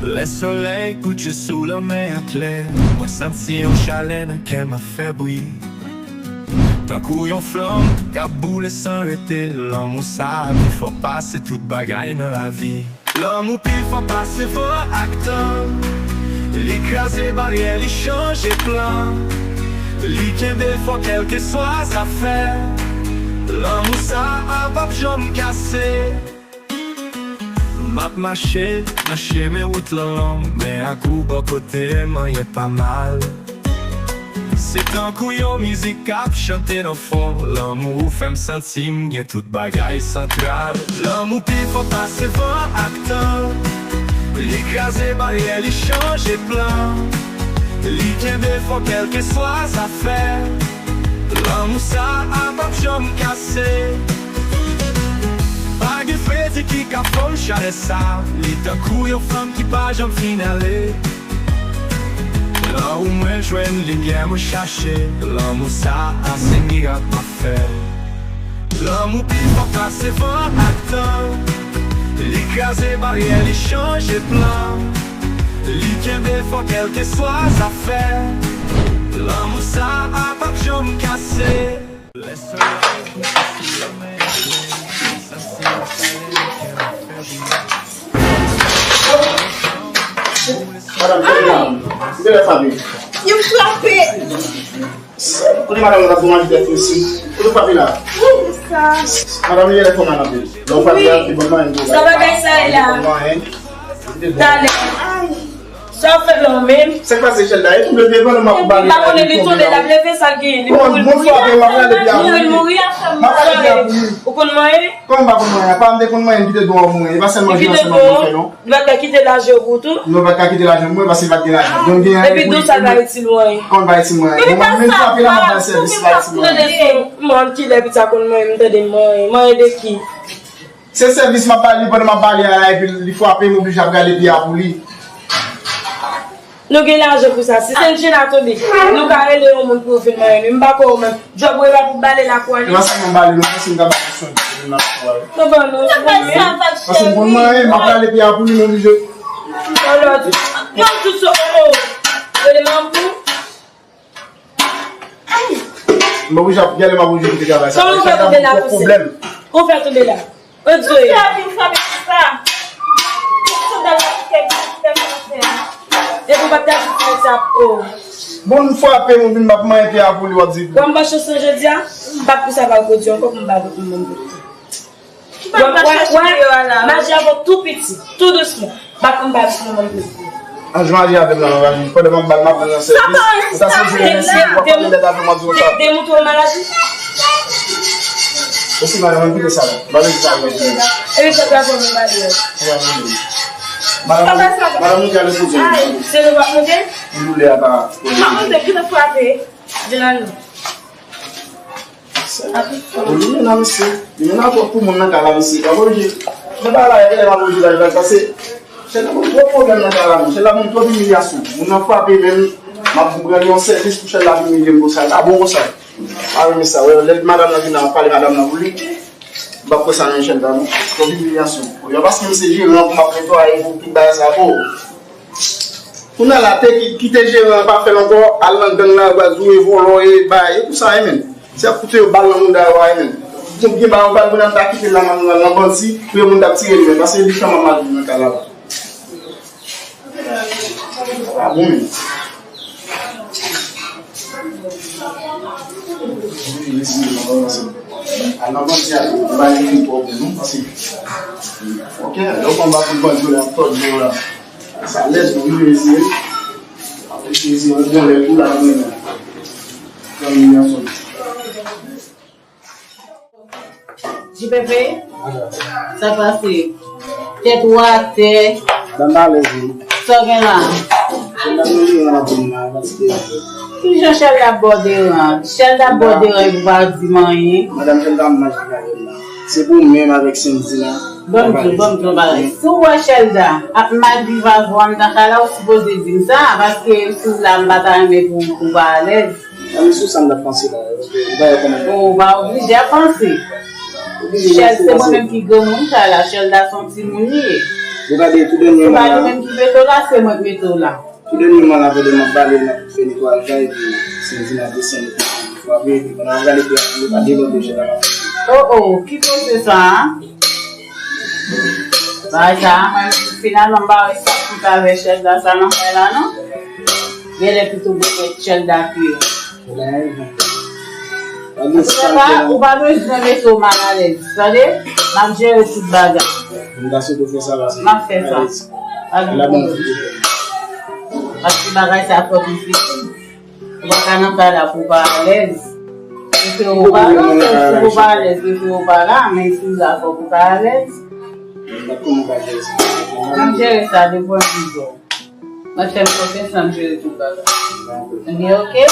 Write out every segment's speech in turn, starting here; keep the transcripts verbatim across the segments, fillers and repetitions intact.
Lè solèy kouche sou lanmè a klè, mwen santi yon chalè nan kè m ap fè bri. Tankou yon flanm k ap boule san rete, lanmou sa a pi fò pase tout bagay nan lavi. Lanmou pi fò pase van ak tan. Li kraze baryè, li chanje plan. Li kenbe fò kèlkeswa zafè. Lanmou sa a p ap janm kase. M ap mache nan chemen wout lan long, men ak ou bò kote m, anyen pa mal. Se tankou yon mizik k ap chante nan fon. Lanmou ou fè m santi m gen tout bagay santral. Lanmou pi fò pase van ak tan. Li kraze baryè, li chanje plan. Li kenbe fò kèlkeswa zafè. Lanmou sa a p ap janm kase. Pa gen fredi ki ka fòm chalè sa. Li tankou yon flanm ki pa janm fin ale. Lan ou mwen jwenn limyè mwen chache, lanmou sa a se mirak m ap fè. Lanmou pi fò pase van ak tan. Li kraze baryè, li chanje plan. Li kenbe fò kèlkeswa zafè. Lanmou sa a p ap janm kase. Madanm, kote madanm? Kote lè frape? Yo frape. Kote madanm nan ap manje tèt mesye? Kote frape la? Sa. Madanm, lè frape madanm. Lè frape la, ki bon manyen. Sa bagay sa la. Talè. Sa w fè la menm? Sa k pase Chelda? E tonbe devan nou, m ap bale la, li tonbe la. Leve sa l genyen, li mouri, mouri. Mouri, mouri. Ou konn manyen? Kòman m pa konn manyen? Apa m te konn manyen, m kite dwòl mwen. E pa sèl manje ansanm ak mwen fè non. Li pa ka kite lajan pou tou. Non, pa ka kite lajan mwen, paske pa t gen lajan. Donk gen. Epi dou sa l pa itil mwen. Kòman pa itil mwen? Bon, mwen menm frape la, m ap bay sèvis, pa itil mwen. Mwen kilè pitit sa konn manyen, m tande manyen. Manyen de ki? Se sèvis m ap ba li pandan m ap ba li a la, epi li frape m, oblije ap gade pye a pou li. Nou gen lajan pou sa. Si Senjina tonbe, nou ka rele yon moun pou yo vin manyen li. M pa kwè ou menm. Djòb ou e pa pou bale lakou a li. E pa sèlman bale, non, paske m ka bale swen pou li nan lakou a. Mwen ban nou. Paske m konn manyen, m ap gade pye a pou li, m oblije. Yon lòt. Yon tout so, oh, oh. Rele manman pou. M oblije ap gade, m ap oblije kite travay sa. Kòman ou fè tonbe la konsa? Ou fè tonbe la? Odzoye. Ou fè vin frape konsa. Ou sot dal la pou kèk, kèk afè. Epi w pa t ka di fè sa, oh. Bon, m frape, m vin m ap manyen pye a pou li, w ap di. Bon, m pa chans nan jodi a, m pa pou sa pa pwodui ankò pou m ba lòt moun. Wè, wè, wè, maji avè w tou piti, tou dousman. Pa konn pa dousman non plis. An jwe maji avè m nan, maji. Pandan m ap ba l, m ap rann sèvis. Ou ta sipoze remèsye m, ou pa pale lèt avè m, w ap di konsa. Demoutre w maladi. Osi, madanm, mwen kite sa la. M pa vle di sa, mwen kite. Epi fè travay mwen pale. Madanm, madanm, nou ka repoze. Se nou pa monte? Li doulè a pa. Pa monte, kite frape. Vin ann. Li mennen misye. Li mennen twòp pou moun nan kay la, misye. L ap oblije. Nan bagay la, genlè m ap oblije bay vag, paske Chèlda ban m twòp pwoblèm nan kay la, non. Chèlda ban m twòp imilyasyon. Moun nan frape menm, m ap rann li yon sèvis pou Chèlda ap imilye m konsa. Li pa bon konsa. M pa renmen sa. Wè, lè madanm nan vin la, m ap pale madanm nan pou li. M p ap fè sa nan Chèlda, non. Twòp imilyasyon. Yo, paske m se jeran pou m ap netwaye pou tout bagay sa, po. Kounye a la, te ki-, kite jeran an pa fè l ankò, al nan gang la, yo pral joure, vòlò, e bay, e pou sa, e menm. Se ap koute yo bal nan mouda yo a, e menm. Konbyen bal yo pral pran, ta kite l la, nan, nan, nan bandi, pou yo moun t ap tire li menm, paske li kanmenm al nan kay la. A bon, menm. Al nan bandi a, yo bay li twòp, non, paske, ok, lè yo pran bal pou bandi yo la, ap tòde yo la. Sa lèd, wi, mesye. Mesye, yon bon lèd, wi, la, wi. Zanmi, yon sòt. Jipepe? Sa pase? Tèt ou atè. Ban m pale, wi. Sa w gen la? Chèlda, nou li an la pou m la, paske. Kijan Chèlda ap ba w deran? Chèlda ap ba w deran epi w pa di m anyen. Madanm Chèlda ap manje kay la. Se pou menm avèk Sendy la. Ban m di w, ban m di w yon bagay. Si w wè Chèlda ap mal viv avè w anndan kay la, ou sipoze di m sa, paske si w la, m pa ta renmen pou, pou w pa alèz. Nan men sou sa m t ap panse la, paske m pa wè kòman. Ou pa oblije ap panse. Chèlda, se mwen menm ki granmoun kay la, Chèlda se yon timoun li ye. Ou gade tou dènyèman la. Se pa li menm ki mete w la, se mwen ki mete w la. Tou dènyèman la, pandan m ap bale, m ap fè netwayaj la, epi se vin ap desann, epi frape, epi pandan m ap gade, epi li pa debòde chèz la. Oh, oh, ki koze sa a? Bagay sa a, mwen, finalman, m pa wè sa pou ta avè chèz la, sa nan fè la, non? Genlè pito pou mèt chèz la pye. Antouka, ou pa bezwen mete w malalèz, tande? M ap jere tout bagay. M ta swete w fè sa pase. M ap fè sa. Pa gen pwoblèm. Paske bagay sa twò difisil. Ou pa ka nan kay la pou w pa alèz. Ou fè ou pa alèz, si ou pa alèz, ou fè ou pa la, men si w la, fòk ou ka alèz. M ap jere sa de pwen vizyon. Mwen fè m konfyans, m ap jere tout bagay. Li oke?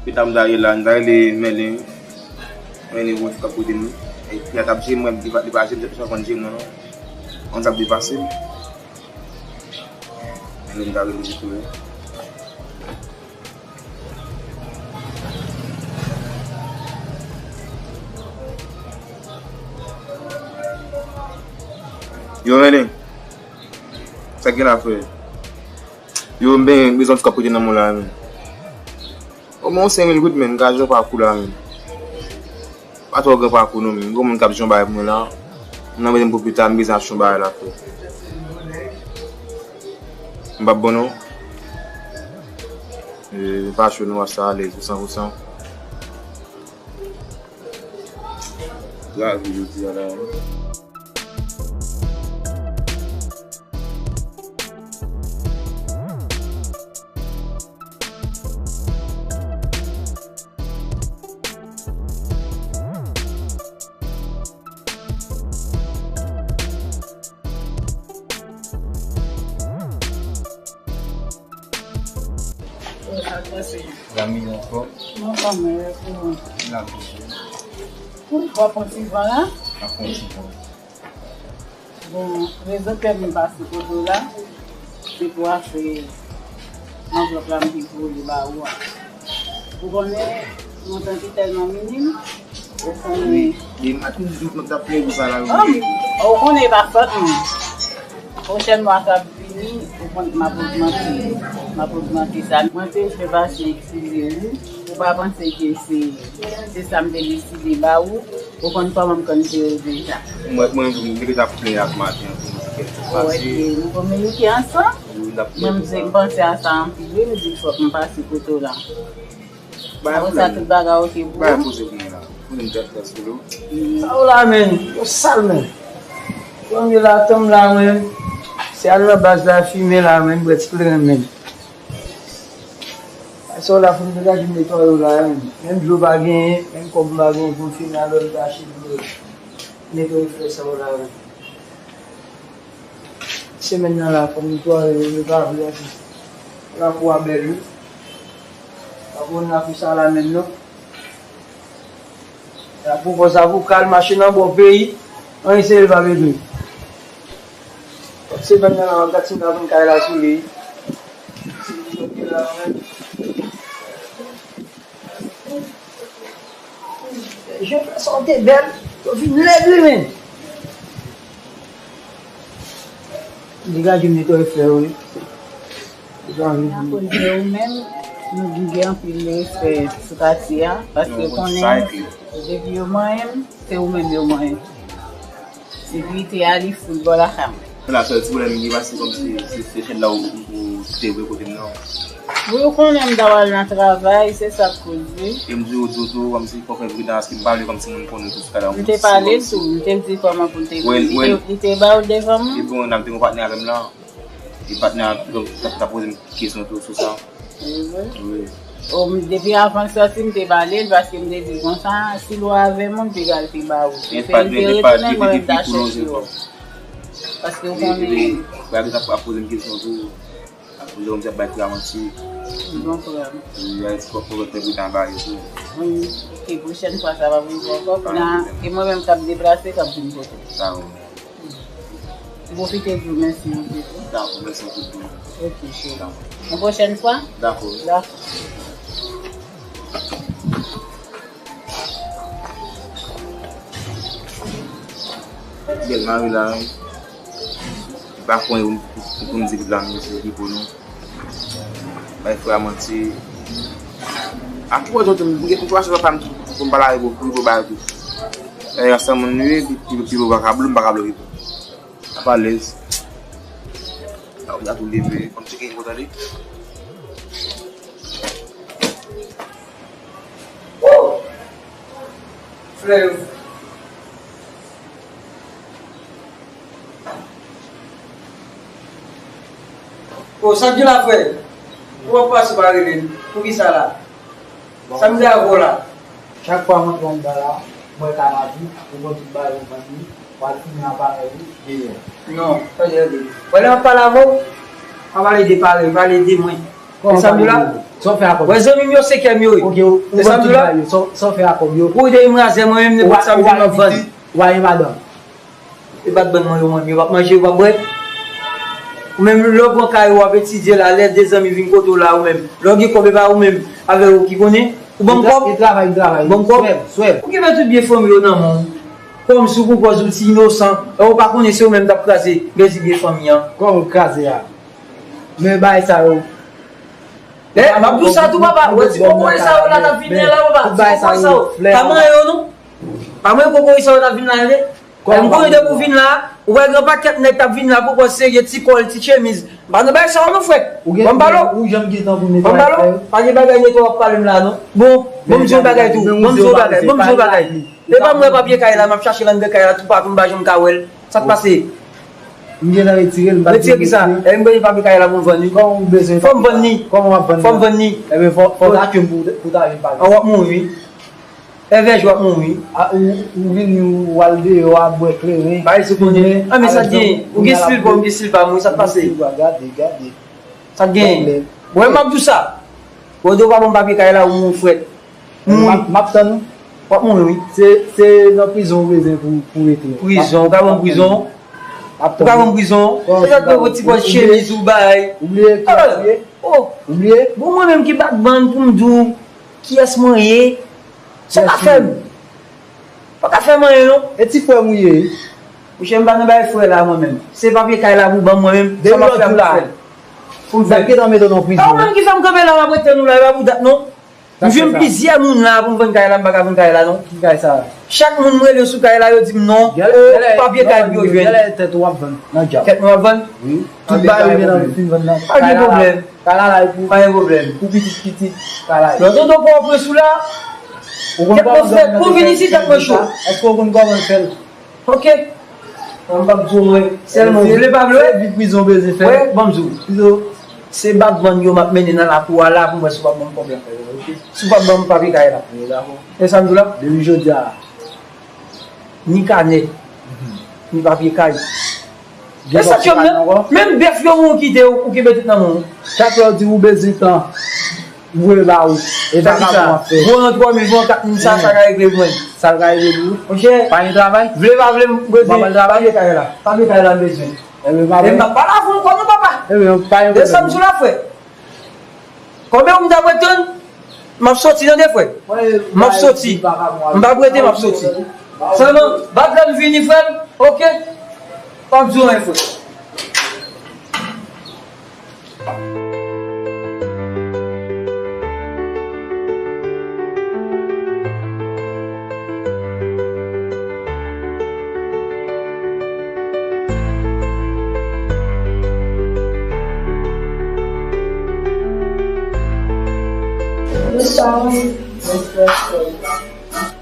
Pita m ta ye la, m ta rele Mèlin. Mèlin, bon, k ap kote m. E, fi a t ap jere m, mwen, li pa, li pa jere m, se pa konn jere m, non, non. Konn sa k te pase. Mèlin, m ta rele li tou, wi. Yo, Mèlin. Sa k gen la, frè? Yo, m ben, bezwen ti kòb ki te nan men w la, men. Omwen yon senk mil goud, men, m ka jwenn pakou la, men. Pa twò gran pakou, non, men. Gon moun k ap jwenn bagay pou mwen la. M nan mete m pou pita, m bezwen achte yon bagay la, frè. M p ap bon, non. E, pa cho, non, w ap sa alèz, pou san pou san. Grav, jodi a la. Zanmi, ou ankò? Mwen anfòm, mwen, kouman? La, mesye. Ou w ap pran ti van la? M ap pran ti van. Bon, rezon k fè m pase kote w la, se pou afè anvlòp la m te voye ba ou a. Ou konnen, montan ki tèlman minim, ou konnen. Wi, e m pa t konn di w t ap peye pou sa la, wi. Ou konnen e pa fòt mwen. Pwochèn mwa k ap vini, ou konn m ap ogmante, m ap ogmante sa. Mwen te fè pase eskize ou, ou pa panse ke se, se sa m te deside ba ou. Ou konn kòman m konn jere w deja. Mwen, mwen, mwen deja plenn ak maten an pou mwen kèk jou pase. Ou wè ke nou kominike ansanm. Wi, n ap plenn. Mwen, m di, m panse a sa anpil, wi, m di fòk m pase kote w la. Apre sa, tout bagay oke pou ou? Bay poze pou mwen la. Poze m tèt la sou do. Sa w la, menm? Yo sal, menm. Kòm yo la, tanm la, menm. Se al nan baz la, fimen la, menm, bwè ti kleren, menm. Sa w la, fò m degaje m netwaye w la, menm. Menm dlo pa genyen, menm kòb m pa genyen pou m fimen, alò m ta achte dlo. Netwaye flè sa w la, menm. Semèn nan la, fò m netwaye, yo pa vle ankò. Lakou a bèl, wi. Pa konn lakou sa la menm, non. Lakou fò sa pou kal mache nan bò peyi, anyen serye l pa bezwen. Semèn nan la, w ap gad si m ka vin kay la sou li. Si m te la, menm. Je fè sa w te bèl, yo vin lèd li menm. Degaje m netwaye flè yo, wi. Akoz de ou menm, nou gen anpil respè sou katye a, paske konnen depi yo manyen m, se ou menm yo manyen. Sekirite a, li fout bò lakay mwen. La sèl ti pwoblèm m gen, paske kòmsi se, se chèn la ou, ou te vre kote m nan. Wi, ou konnen m ta pral nan travay, se sa k koze. E m di w, di w tou, kòmsi fò w fè pridan, paske m pa vle kòmsi moun konnen tou sou kay la. M te pale l tou, m te di kòman pou l te vini. Li te, li te ba w devan mwen. E bon, nan m te gen yon patnè avè m la. E patnè a t ap, t ap poze m kesyon tou sou sa. Wi. O, m, depi avan l sòti, m te pale l, paske m te di konsa, si l wè avè m, m te pral te ba ou. Se li te retounen, mwen menm ta chèche w. Paske w konnen. Bagay sa ap poze m kesyon tou. Ap poze m, se ap bay frè a manti. M konprann. Wi, bagay ti kòk kòk fè pridan ba yo tou. Wi, oke, pwochèn fwa sa pa pou rive ankò. Kounye a, e mwen menm k ap deplase, k ap vin kote w. Dakò. Pwofite di w mèsi anpil tou. Dakò, mèsi anpil tou. Oke, cheri. Dakò. Yon pwochèn fwa? Dakò. Dakò. Bèl mari la, wi. Li pa konnen pou, pou, pou m di l la, men se li pou nou. Bay frè a manti. A ki pòz ou te m gen pou twa sou papa m pou m pale avèk ou, pou m pale avèk ou. E, ansanm moun nou ye, pi, pi, pi, pa ka blo, m pa ka blo, pi. Ap alèz. A, ou ta tou leve, konn tcheke yon tande. Flèv. O, sa k gen la, frè? Ou ap pase pa rele m. Poukisa la? Sa m gen avè w la? Chak fwa m antre anndan la, m wè Kanavi, ou pran tout bagay ou vann li, w al fimen aparèy ou, deyò. Non, sa jan de. Wè lè m ap pale avè w, pa pale de pale, pale de mwen. Kòman pale de mwen? Sa w fè a kòb yo? Wè zanmi m yo se kè m yo ye. Ok, ou, ou vann tout bagay yo. Sa w fè a kòb yo? Ou de m razè mwen menm, nenpòt sa m vin m ap vann. Ou pa gen madanm. E pa t bann mwen yo, mwen, yo p ap manje, yo p ap bwè. Ou menm, lè w pran kay ou, w ap etidye la, lè de zanmi vin kote w la, ou menm, lè w gen kòb, e pa ou menm avè yo ki konnen, ou ban m kòb, ou ban m kòb. Ou kenbe tout byen fanmi yo nan men w. Kòmsi ou pou pòz ou ti inosan, e ou pa konnen se ou menm k ap kraze, kraze byen fanmi an. Kòman w kraze a? Men bagay sa yo. E, m ap di w sa tou, papa. Ou wè ti kokoye sa yo la t ap vin la, papa. Ti kokoye sa yo. Pa manyen yo, non. Pa manyen kokoye sa yo t ap vin la, tande. M konnen depi w vin la, ou wè gran pakèt nèg k ap vin la, pou pòz serye, ti kòl, ti chemiz. M pa nan bagay sa yo, non, frè. Ban m pale w. Ban m pale w. Pa gen bagay netwaye w ap pale m la, non. Bon, ban m di w yon bagay tou. Ban m di w yon bagay. Ban m di w yon bagay. E pa m wè papye kay la, m ap chache l anndan kay la toupatou, m pa janm ka wè l. Sa k pase? M gentan retire l, m pa... Retire kisa? E m gentan papye kay la pou m vann li. Kòman ou bezwen papye la? Fò m vann li. Kòman w ap vann li? Fò m vann li. Ebyen, fò, fò w ta tchwe m pou, pou w ta vin pale. An w ap mouri. Èvè, w ap mouri. A, ou, ou vini, ou al deyò a bwè kleren. Bagay sou konnen. A, men sa k gen? Ou gen stil pa w, m gen stil pa m, wi, sa k pase? Gade, gade. Sa k gen? Wè, m ap di w sa. Wè, w pa ban m papye kay la, ou mouri frèt. M ap, m ap tann ou. W ap mouri, wi. Se, se nan prizon ou bezwen pou, pou rete. Prizon, ou ka ban m prizon? Ou ka ban m prizon? Se sa k mwen ti pòz chemiz ou bay. Ou bliye kiyès ou ye? Oh! Ou bliye? Bon, mwen menm ki bat bann pou m di w kiyès mwen ye. Sa pa fè m. Pa ka fè m anyen, non. E ti frè m ou ye? Monchè, m pa nan bay frè la, mwen menm. Se papye kay la pou ban m, mwen menm. Sa m ap fè pou fè l. Pou m fè l. Sa k gentan mete w nan prizon? A, ou menm ki fè m kanpe la, m ap rete nou la, e pa pou dat, non. M jwenn plizyè moun la pou m vann kay la, m pa ka vann kay la, non. Ki kay sa? Chak moun m rele sou kay la, yo di m non. O, papye kay pou yo jwenn. Gèlè tèt ou w ap vann nan djab. Tèt mwen w ap vann? Wi. Tout bagay ou gentan fin vann nan. Pa gen pwoblèm. Kay la la pou, pa gen pwoblèm. Pou pitit pitit, kay la. Lòt tonton Pòtoprens ou la. Ou konn kòman fè pou vin isit, tèt mwen cho. Èske ou konn kòman fè l? Ok. Mwen p ap di w, mwen. Sèlman, ou vle pa vle? Se vi prizon bezwen fè. Wè, ban m di w. Prizon. Se bat bann yo m ap mennen nan lakou a la pou m wè si w p ap ban m kòb la. Si w p ap ban m papye kay la. E sa m di w la? Depi jodi a. Ni kanè, ni papye kay. E sa k fè m nan, menm bèf yo ou kite, ou kenbe tout nan men w. Chak lè w di ou bezwen tan, m voye ba ou. E vakabon w ap fè. Gwo nan twa mil, gwo nan kat mil, sa, sa ka regle pou mwen. Sa l ka regle pou ou? Monchè, pa gen travay? Vle pa vle, m bezwen papye kay la. Papye kay la m bezwen. E m p ap pale avè w ankò non, papa. E sa m di w la, frè. Konbyen ou m ta pral tann? M ap soti tande, frè. M ap soti. M p ap rete, m ap soti. Sèlman, bat lè m vini, frè m. Ok? Pa m di w anyen, frè. Bonswa, wi. Bonswa, cheri.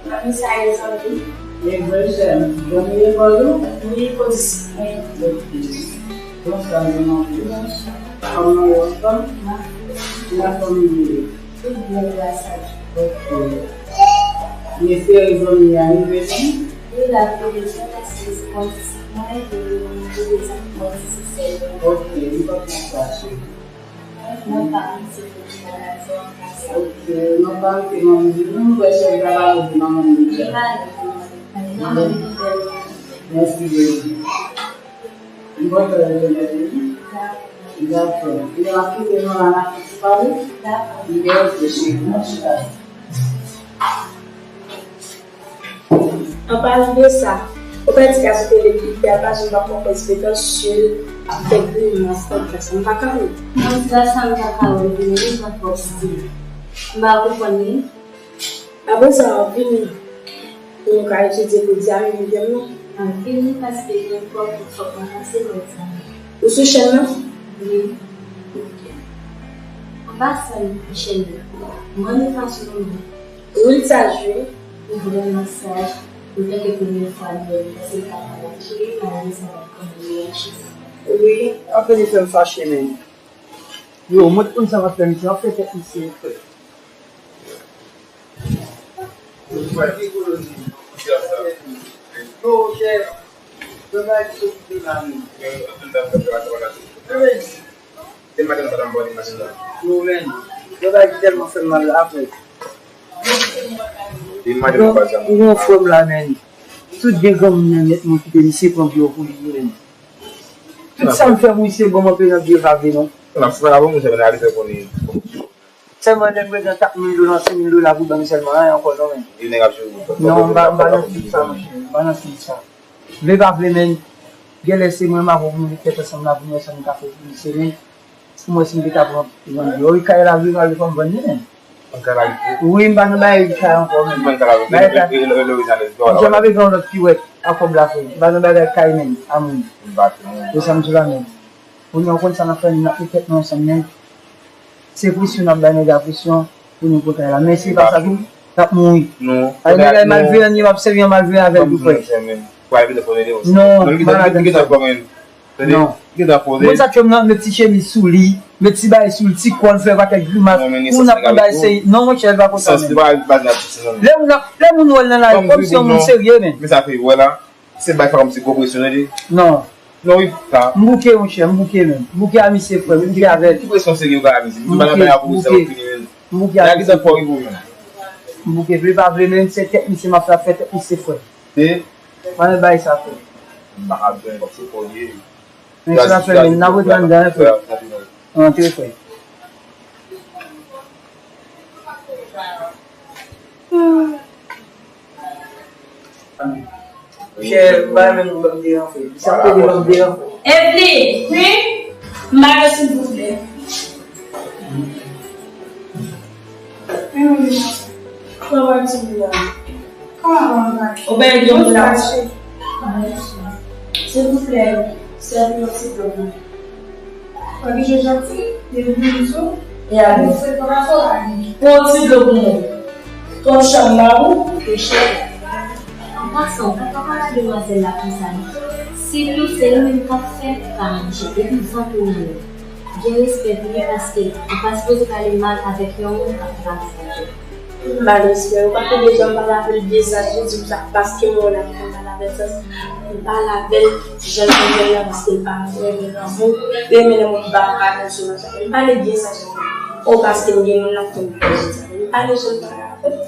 Kòman sa ye, zanmi? E vre, cheri. Zanmi, lekòl ou? Wi, polis. Wi. Ok. Bonswa, zanmi. Bonswa. Kòman ou, anfòm? Anfòm. Lafanmi ou ye? Tout byen, gras a Dye. Ok. Mesye zanmi a rive non? Wi, l ap rive, se paske se kòmsi mwen, e mwen, se kòmsi se sèl mwen. Ok, li pa konsa, cheri. Mwen pa anvi se pou bagay sa, anvi sa. Ok, mwen pa anvi manmi di nou, mwen wè cheri ta pa anvi manman nou di. Li pa anvi manman. Manman li tèlman. Mèsi, baby. M kontan retounen, wi. Dakò. Lè m ap kite nou la, n ap fè ti pale. Dakò. M gen yon ti cheri nan chita. An palan de sa, Ou pèdi ka sou tele, li pè pa janm pa pran konsekans si l ap fè grimas tank sa. M pa ka wè. Mwen, se pa sa m pa ka wè, vini li pran twòp stil. M pa konprann li. Apre sa, w ap vini pou nou ka etidye pou egzamen dezyèm nan? M ap vini paske gen twòp, fòk mwen pase nan egzamen. Ou sou chèn nan? Wi. Ok. An pasan, Michel, mwen nou pa sou mwen. Wi, l saj, wi. Li vrèman saj. Li tanke premye fwa li wè m, paske li pa pale ak li, malgre sa pa konn reyaji. Wi. Apre li fè m fache, men. Yo, mwen t konn sa m ap fè, misye ap fè tèt misye frè. Yo, men, yo bagay ki tèlman fè m mal la, frè. Ou gon frè m la, men. Tout gen granmoun nan nèt, mwen kite misye pran biyè pou li, men. Tout sa m fè pou misye, bon, mwen pe nan biyè pa vle, non. N ap fè la, bon, misye, men, ale fè konnen. Sèlman lè m bezwen kat mil dola, senk mil dola pou ban m sèlman, anyen ankò non, men. E nèg ap jere ou. Non, m pa, m pa nan stil sa, monchè. M pa nan stil sa. Vle pa vle, men. Genlè se mwen, m ap oblije tèt ansanm la pou m wè sa m ka fè pou misye, men. Pou m wè si m te ka pran, pran li. Wi, kay la, vle pa vle, fò m vann li, men. Wi, m pa nan bagay kay ankò, men. Bagay kay. Monchè, m ap vin yon lòt kiwèt a kòb la, frè. M pa nan bagay kay, men, a moun. Se sa m di la, men. Kounye a, w konn sa n ap fè, n ap met tèt nou ansanm, men se presyon n ap bay nèg la presyon pou nou pran kay la. Men si e pa sa tou, n ap mouri. Ay, nèg la e malveyan, li ap sèvi an malveyan avè l tou, frè. Non, m pa ladan sa. Non. Moun sa k fè m nan, met ti chemiz sou li, met ti bagay sou li, ti kò l, fè pakèt grimas. Pou n ap bay se, non, monchè, l pa konsa, men. Lè moun ap, lè moun wè l nan lari, kòmsi yon moun serye, men. Se bay fè kòmsi gwo presyon, tande. Non. Non, wi, sa. M bouke, monchè, m bouke, men. M bouke a misye, frè, m bouke avè l. Ki presyon serye ou bay a misye? M bouke, m bouke. M bouke a misye. M bouke, vle pa vle, men se tèt misye m ap fè, ap fè tèt misye, frè. E? Mwen bay sa, frè. M pa ka jwenn, se kò l ye. Men se pa fè, men n ap rete anndan, frè. Antre, frè. Chè, m pa renmen moun ban m deran, frè. Sa pede ban m deran, frè. Evelyn! Wi? M pa gen, silvouplè. Kòman w ap di m la? Kòman w ap di m la? Ou bèl granmoun la. Silvouplè, sèvi yon ti dlo pou mwen. Mwen byen janti, depi m sou, e ale. Pou yon ti dlo pou mwen. Twòp chanm ba ou, e chè. An pasan, ou pa ka pale ak demwazèl la konsa non. Sitou se li menm k ap fè pa manje, epi vant ou nan men. Gen respè pou li paske ou pa sipoze pale mal avèk yon moun k ap travay avè w. M ba l respè, ou pa konn deja m pale avè l byen saj, li di m sa paske m wè l ap fè m pale avè l sa, m pale avè l jan l konn fè l la paske l pa renmen lanmou, renmen lè moun ba w kado sou lanmou. M pale byen saj avè l. O paske m gen moun l ap fè m pale jan sa. M pale jan m pale avè l.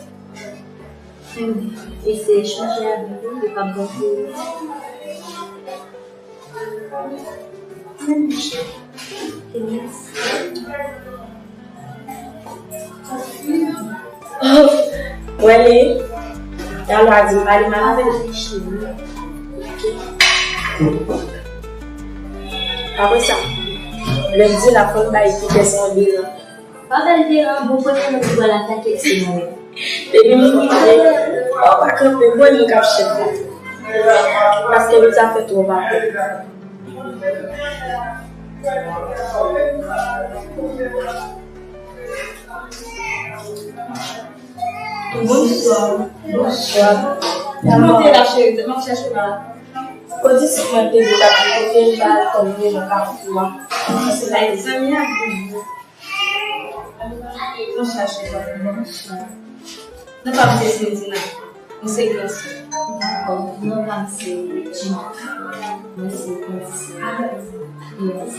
Enben, eseye chanje abitid ou k ap bon pou ou. Wè li, talè a di m pale mal avè l. Apre sa, lè m di l ap konn bay ki kè san deran. Pa ba l deran, bon, premye moun ki pral atake l se mwen menm. Depi m fin pale, pa kanpe, bon, moun k ap chèf la. Paske nou sa fè twòp apèl. Bonswa. Bonswa. Kòman w te la, cheri? M ap chèche w la. Kote se mwen te di w la, kote m pa tann ou nan kafou a. Se pa egzanmen an. Mwen chache w. Non pa m se Sendina. Mwen se Gransè. Dakò. Non pa m se Jimmy. Mwen se Gransè. Yes.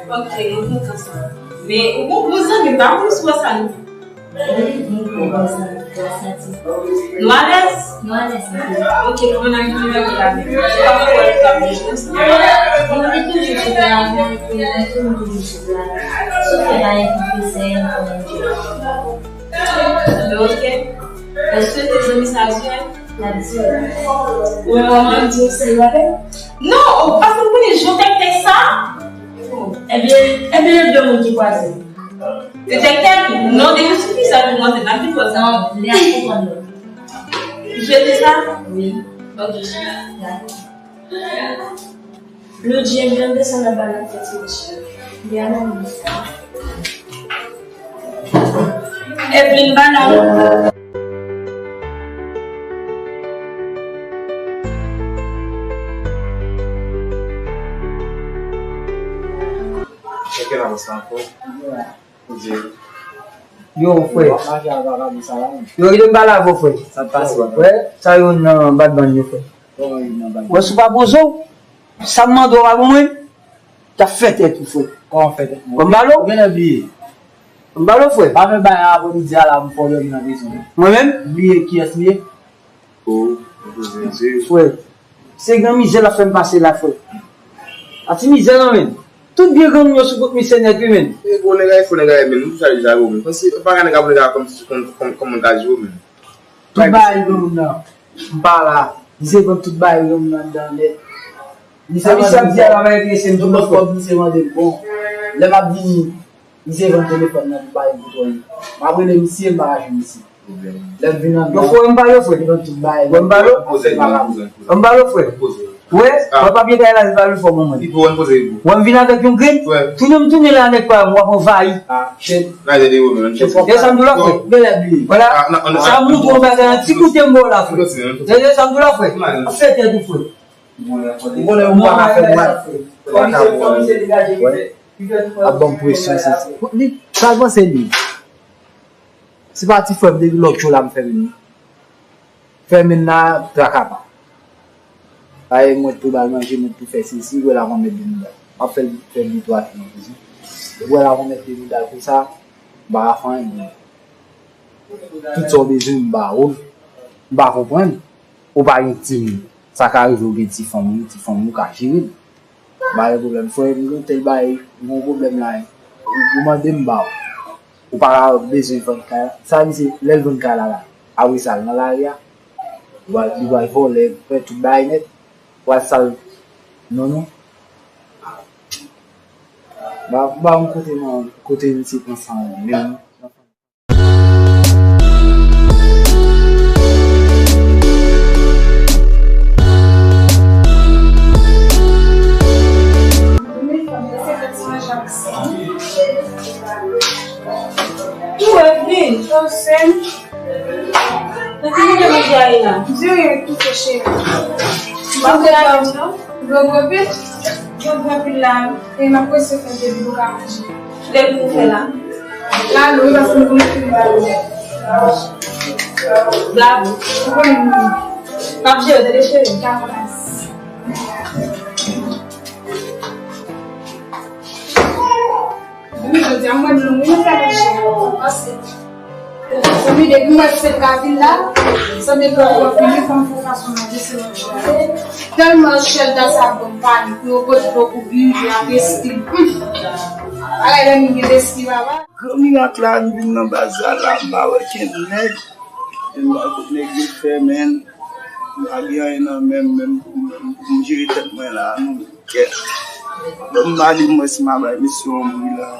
Ok, mwen kontan sa. Men ou gon bon zanmi, m pa konn si w wè sa non. Wi, mwen gon bon zanmi, w ap santi. Nou alèz? Nou alèz, anpil. Ok, kòman n ap rive la menm? Ou pa kwè w ap bouj konsa? Bon, li toujou sou travay, li toujou sou travay. Sou fè bagay pou plis, li konnen djòb. Ok. Èske te zanmi sa vre? N ap di, ou menm w ap di w se lòdè? Non, ou pa konn konnen jan tèktèk sa? Ebyen, ebyen, e de moun ki kwaze. Se tèktèk, non, de moun ki sa, nou monte nan ki fò sa. Non, li ap konprann nou. Jete sa? Wi. Ok. Dakò. Lodji, ebyen, desann nan ba l la fè ti mèch la. Li a nan men sa. Evelyn, ba l la. Cheke la, sa ankò. Yo, frè. Yo, kite m pale avè w, frè. Sa k pase, frè? Sa yo nan badbann yo, frè. Wè, si w pa poze w, sa m mande w pa pou mwen, t ap fè tèt ou, frè. Kòman fè tèt mwen? Ban m pale w. Ou genlè bliye. Ban m pale w, frè. Pa fè bagay apre midi a la, m fè w dòmi nan prizon. Mwen menm? Bliye kiyès m ye? Oh, frè, se gran mizè l ap fè m pase la, frè. A ti mizè, non, menn. Tout byen granmoun yo sou kont misye nèt, wi, menn. E gwo nèg a, fo nèg a, menn. Ou sa deja gwo, menn. Paske pa gen nèg a pou nèg a kòm, kòm, kòm, kòm mwen ka jwe, menn. Tout bagay granmoun nan, m pa la. Misye vann tout bagay granmoun nan anndan nèt. Misye, misye ap di a la, pa enterese m. Tout lòt kòb misye mande m, bon. Lè m ap vini, misye vann telefòn nan pou bay m pou tòl li. M ap rele misye, m pa ka jwenn misye. Lè m vin anndan, yo fò m pale, frè. Li vann tout bagay. Wè m pale, wè m pale, frè. Wè, wè papye kay la, li pale fò bon, mwen. Wè m vin avèk yon grenn. Tounen m tounen la, nèg pa m, w ap anvayi. Tande sa m di w la, frè. Vwala. Sa montre yon bagay, yon ti koute m ba w la, frè. Tande sa m di w la, frè. Ap fè tèt ou, frè. Ou konnen ou pa ka fè mal. Kòm misye, kòm misye degaje, li fè, li fè tout. Ap ban m presyon, se, se. Li, sa l panse li. Se pa ti frè m, depi lòt jou la m fèmen li. Fèmen la, traka pa. Ay, mwen tou ba l manje, mwen tou fè sesi, wè l ap mèt de mil dola. M ap fè l, fè l de twa jou nan prizon. Wè l ap mèt de mil dola konsa, m pa ka fè anyen. Tout sa w bezwen, m ba ou l. M pa konprann. Ou pa gen timoun. Sa ka rive ou gen ti fanmi, ti fanmi ou ka jere l. M pa gen pwoblèm. Frè, m gen tèl bagay, m gen yon pwoblèm la. Ou, ou mande m ba ou. Ou pa ka bezwen vann kay la. Sa misye, lè l vann kay la la. Apre sa, l nan lari a. Li pral, li pral vòlè, fè tout bagay nèt. Pral sal. Non, non. Ba, ba m kote nan, kote misye pran sa menm. Ou wè vin, sa w sèm. Nan ki kote manje a ye la? M di w, tout fè cheri. M pa fè la menm non. Gwo gwo pil. Gwo gwo pil la. E m ap prese fè depi pou ka manje. Kilè pou nou fè la? La, nou, e paske nou konnen fini ba yo. Bravo. Ou konnen nou. M ap jere, tande cheri. Dakò, mèsi. Wi, jodi a, mwen long wi, nou fè manje. Pase. Zanmi, depi mwen fèt ka vin la, sanble ke w ap vini, fò m fè fason manje se lòt jou. Tèlman chèf da sa ban m panik, pou yo pote poko bouyi, yo ap espri. Hum. Bagay lè moun gen lespri, papa. Gran mirak la, m vin nan baz la, la, m pa wè kenn nèg. M pa wè kot nèg yo fè, men m pa gen anyen nan men m, menm pou m, pou m jere tèt mwen la, non. Kè. Bon, m pa di mwen si m a bay mesye yon bri la.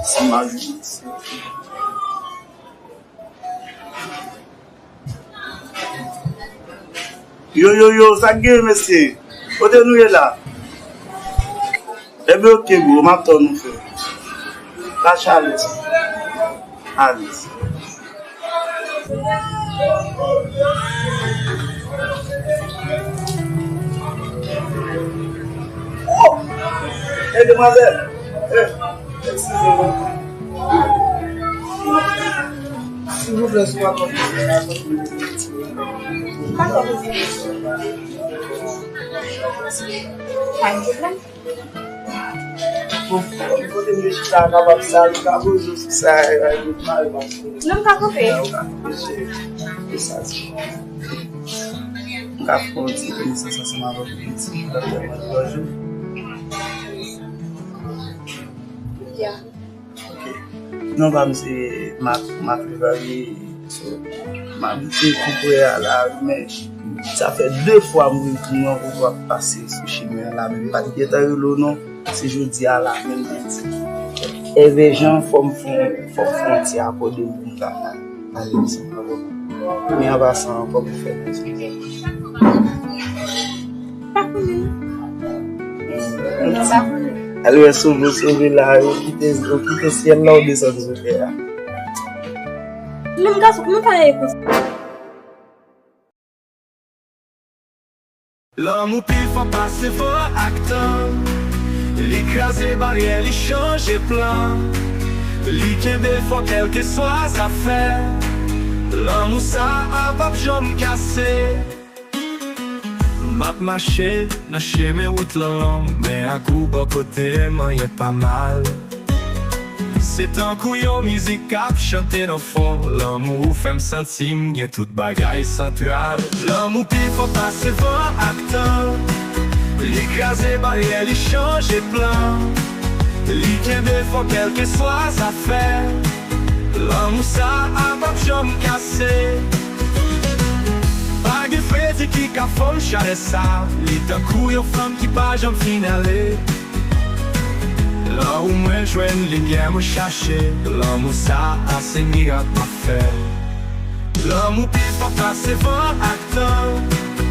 Si m a jwenn mesye. Yo, yo, yo, sa k gen, mesye? Kote nou ye la? Ebyen, oke, bro, m ap tann ou, frè. Lach alèz. Alèz. Oh! Hey, demwazèl! Hey, eskize mwen. Silvouplè, si w pa konn, pa konn. Pa gen pwoblèm. Bon, kote m ye chita a kapab sa, li ka poze w sou sa, e, e, e, mare pa sou. Non, m ka kanpe. E sa, se bon. M ka fè yon ti konesans ansanm avè w pou piti, m ka fè yon ti jou. Ya. Ok. Non pa m se Mak, Mak Levarie, so, M abitye tou pre a la, men sa fè de fwa m, mwen rankontre w ap pase sou chimen an la, men m pa t gentan rele w non. Se jodi a la menm m te di. Èvè Jan, fò m fè, fò m fè yon ti akòde m pou m ta ale ansanm avè w. Men an pasan ankò pou fè. Pa konnen. Alò, sove, sove la, yo kite, yo kite syèl la, ou desann sou tè a. Menm gason, kòman pa ye konsa? Lanmou pi fò pase van ak tan. Li kraze baryè, li chanje plan. Li kenbe fò kèlkeswa zafè. Lanmou sa a p ap janm kase. M ap mache nan chemen wout lan long, men ak ou bò kote m, anyen pa mal. Se tankou yon mizik k ap chante nan fon. Lanmou ou fè m santi m gen tout bagay santral. Lanmou pi fò pase van ak tan. Li kraze baryè, li chanje plan. Li kenbe fò kèlkeswa zafè. Lanmou sa a p ap janm kase. Pa gen fredi ki ka fon chalè sa. Li tankou yon flanm ki pa janm fin ale. Lè ou mwen jwenn limyè mwen chache. Lanmou sa a se mirak m ap fè. Lanmou pi fò pase van ak tan.